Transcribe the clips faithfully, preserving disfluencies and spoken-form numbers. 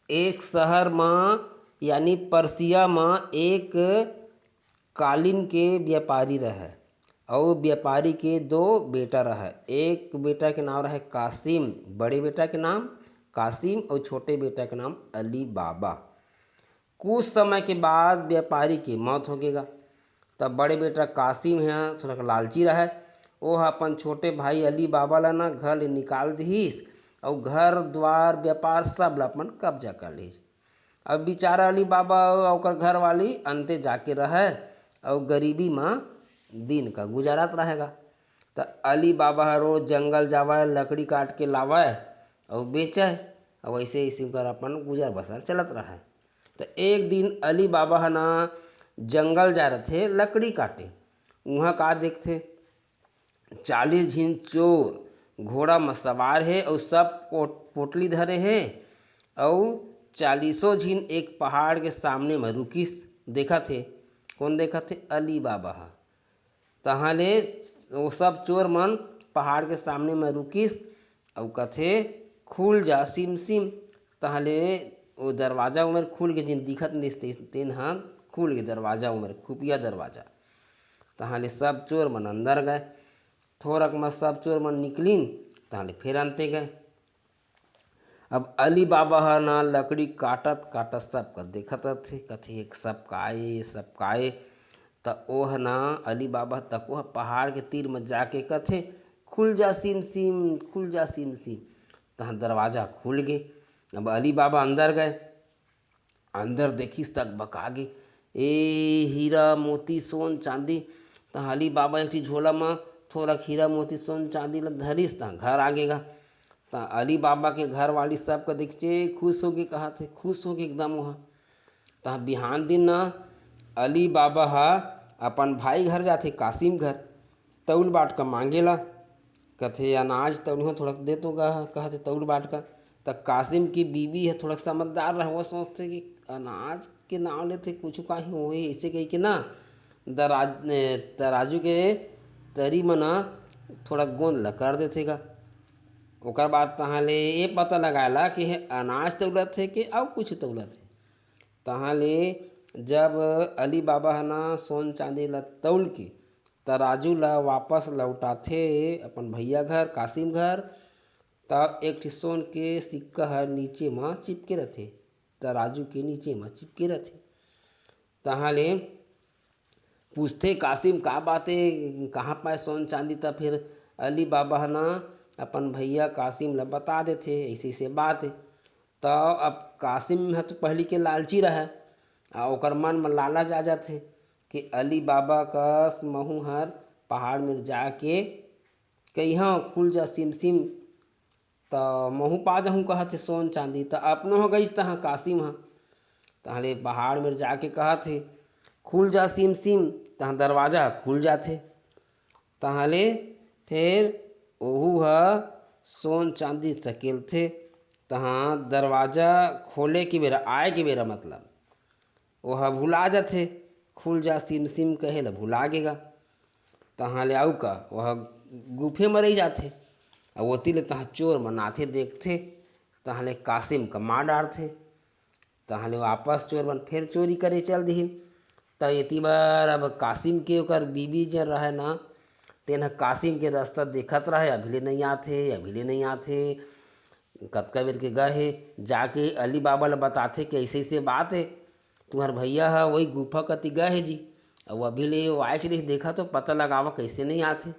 एक शहर म यानी पर्सिया म एक कालीन के व्यापारी रहय, अउ व्यापारी के दो बेटा रहय। एक बेटा के नाम रहय कासिम, बड़े बेटा के नाम कासिम, अउ छोटे बेटा के नाम अली बाबा। कुछ समय के बाद व्यापारी के मौत हो गे गा। तब बड़े बेटा कासिम ह थोड़ा लालची रहय, ओह अपन छोटे भाई अली बाबा ला ना घर ले निकाल दिहिस, अउ घर द्वार व्यापार सब ला अपन कब्जा कर लिहिस। अब बेचारा अली बाबा अउ ओकर घरवाली अंते जाके रहय, अउ गरीबी म दिन का गुजारत रहय गा। त अली बाबा ह रोज जंगल जावय, लकड़ी काट के लावय अउ बेचय, अउ अइसे अइसे ओकर अपन गुजर बसर चलत रहय। त एक दिन अली बाबा ह ना जंगल जा रथे लकड़ी काटे। उहाँ का देखथे, चालीस झिन चोर घोड़ा म सवार हे अउ सब पोट-, पोटली धरे हे, अउ चालीसों झिन एक पहाड़ के सामने म रुकिस, देखत हे। कोन देखत हे? अली बाबा ह। तहाँ ले वो सब चोर मन पहाड़ के सामने म रुकिस, अउ कथे, "खुल जा सिम सिम।" तहाँ ले वो दरवाजा उमेर खुल गे, जिन दिखत नइ रिहिस ते-, तेन ह खुल गे दरवाजा उमेर, खुफिया दरवाजा। तहाँ ले सब चोर मन अंदर गए। थोरक म सब चोर मन निकलिन, तहाँ ले फेर अंते गए। अब अली बाबा ह ना लकड़ी काटत काटत सबका देखत रथे, कथे, "ये सब का ए, ये सब का ए?" त ओह ना अली बाबा तक ओह पहाड़ के तीर म जाके कथे, "खुल जा सिम सिम, खुल जा सिम सिम।" तहाँ दरवाजा खुल गे। अब अली बाबा अंदर गए, अंदर देखिस त अकबका गे, ए हीरा मोती सोन चांदी। त अली बाबा एक ठी झोला म थोरक हीरा मोती सोन चांदी ल धरिस, त घर आ गे गा। त अली बाबा के घर वाली सबका देखिस, खुश होगे, कहत हे, खुश होगे एकदम ओहा। त बिहान दिन न अली बाबा ह अपन भाई घर जाथे, कासिम घर। तउल बाटका मांगे ला। कथे, "अनाज तउलिहो थोड़ा दे तो गा," कहथे तउल बाटका। त कासिम की बीबी ह थोड़ा समझदार रहे, वो सोचथे कि अनाज के नाव लेथे, कुछु काहीं होही, अइसे कहिके ना दराज-, ए, तराजू के तरी म ना थोड़ा गोंद ला कर देथे गा। ओकर बाद तहाँ ले ये पता लगाए ला कि हे अनाज तउलत हे कि अउ कुछु तउलत हे। तहाँ ले जब अली बाबा ह ना सोन चांदी ला तउल के तराजू ला वापस लौटाथे अपन भैया घर, कासिम घर, त एक ठे सोन के सिक्का ह नीचे म चिपके रथे, तराजू के नीचे म चिपके रथे। तहाँ ले पूछथे कासिम, "का बात ए, कहाँ पाए सोन चांदी?" त फिर अली बाबा ह ना अपन भैया कासिम ला बता देथे, "अइसे अइसे बात ए।" त अब कासिम ह तो पहिली के लालची रहय, आ ओकर मन म लालच आ जाथे कि अली बाबा कस महूँ हर पहाड़ मेर जाके कहिहौं, "खुल जा सिम सिम," त महूँ पा जाहूँ, कहत हे सोन चांदी। त अपनो ह गइस तहाँ कासिम ह, तहाँ ले पहाड़ मेर जाके कहत हे, "खुल जा सिम सिम," तहाँ दरवाजा ह खुल जाथे। तहाँ ले फेर ओहू ह सोन चांदी सकेलथे। तहाँ दरवाजा खोले के बेरा, आए के बेरा मतलब, ओह भुला जाथे, "खुल जा सिम सिम" कहे ल भुला गे गा। तहाँ ले अउ का, ओह गुफे म रहि जाथे। अउ ओती ले तहाँ चोर मन आथे, देखथे, तहाँ ले कासिम का मार डारथे। तहाँ ले वापस चोर मन फेर चोरी करे चल दिहिन। त एती बर अब कासिम के ओकर बीबी जेन रहय ना, तेन ह कासिम के रस्ता देखत रहय, "अभी ले नइ आथे, अभी ले नइ आथे।" कतका बेर के गए हे, जाके अली बाबा ल बताथे कि अइसे-अइसे बात हे, तुँहर भैया ह वही गुफा कति गए हे जी, अउ अभी ले वो आएच नइ, देखा तो पता लगावा कइसे नइ आथे।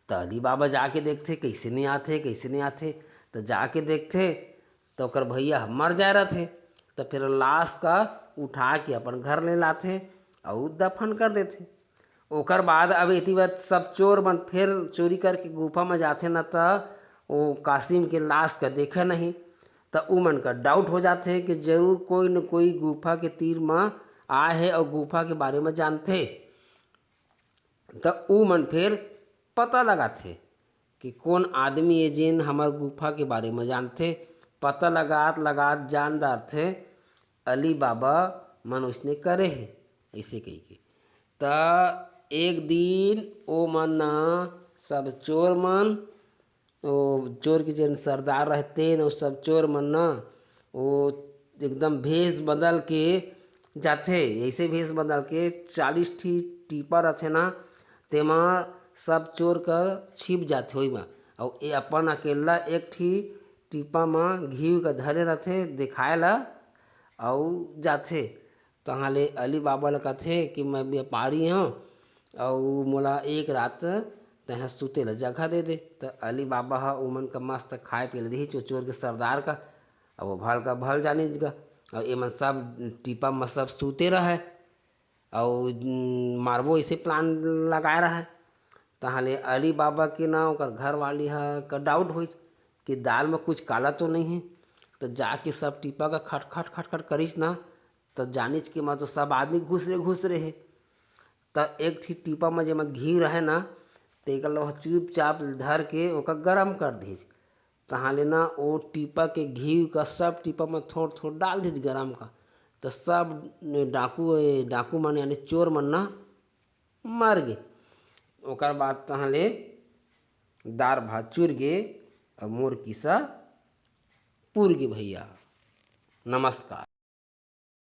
त अली बाबा जाके देखथे कइसे नइ आथे, कइसे नइ आथे, त जाके देखथे त ओकर भैया ह मर जाए रथे। त फेर लाश का उठा के अपन घर ले लाथे अउ दफन कर देथे। ओकर बाद अब एती बर सब चोर मन फेर चोरी करके गुफा म जाथे न, त ओ कासिम के लाश का देखे नहीं, त उमन का डाउट हो जाथे कि जरूर कोई न कोई गुफा के तीर म आए हे अउ गुफा के बारे म जानथे। त उमन फेर पता लगाथे कि कोन आदमी ए जेन हमर गुफा के बारे म जानथे। पता लगात लगात जान डारथे अली बाबा मन ओइसने करे हे, अइसे कहिके। त एक दिन ओ मन न सब चोर मन, ओ चोर के जेन सरदार रहय तेन, ओ सब चोर मन न ओ एकदम भेष बदल के जाथे। ऐसे भेष बदल के चालीस ठी टीपा रथे ना, तेमा सब चोर कर छिप जाथे ओई म। अउ ए अपन अकेल्ला एक ठी टीपा म घीव के धरे रथे देखाय ला, अउ जाथे। तहाँ ले अली बाबा ल कथे कि मैं व्यापारी हंव, अउ मोला एक रात तैं ह सुते ल जगह दे दे। त अली बाबा ह ओमन का मस्त खाय पिए ल दिही, चो-, चोर के सरदार का। अब वो भल का भल जानिस गा। अउ एमन सब टीपा म सब सुते रहय, अउ मारबो ऐसे प्लान लगाय रहय। तहाँ ले अली बाबा के ना ओकर घरवाली ह का डाउट होइस कि दाल म कुछ काला तो नहीं हे। त जाके सब टीपा का खटखट खटखट करिस ना, त जानिस कि एमा तो सब आदमी घुसरे घुसरे हे। त एक ठी टीपा म जेमा घीव रहय ना, तेकर ल ओह चुपचाप धर के ओकर गरम कर दिस। तहाँ ले ना ओ टीपा के घीव का सब टीपा म थोर थोर डाल दिस गरम का। त सब डाकू, डाकू मन यानी चोर मन ना मर गे। ओकर बाद तहाँ ले दार भात चुर गे, अउ मोर किस्सा पुर गे भैया। नमस्कार।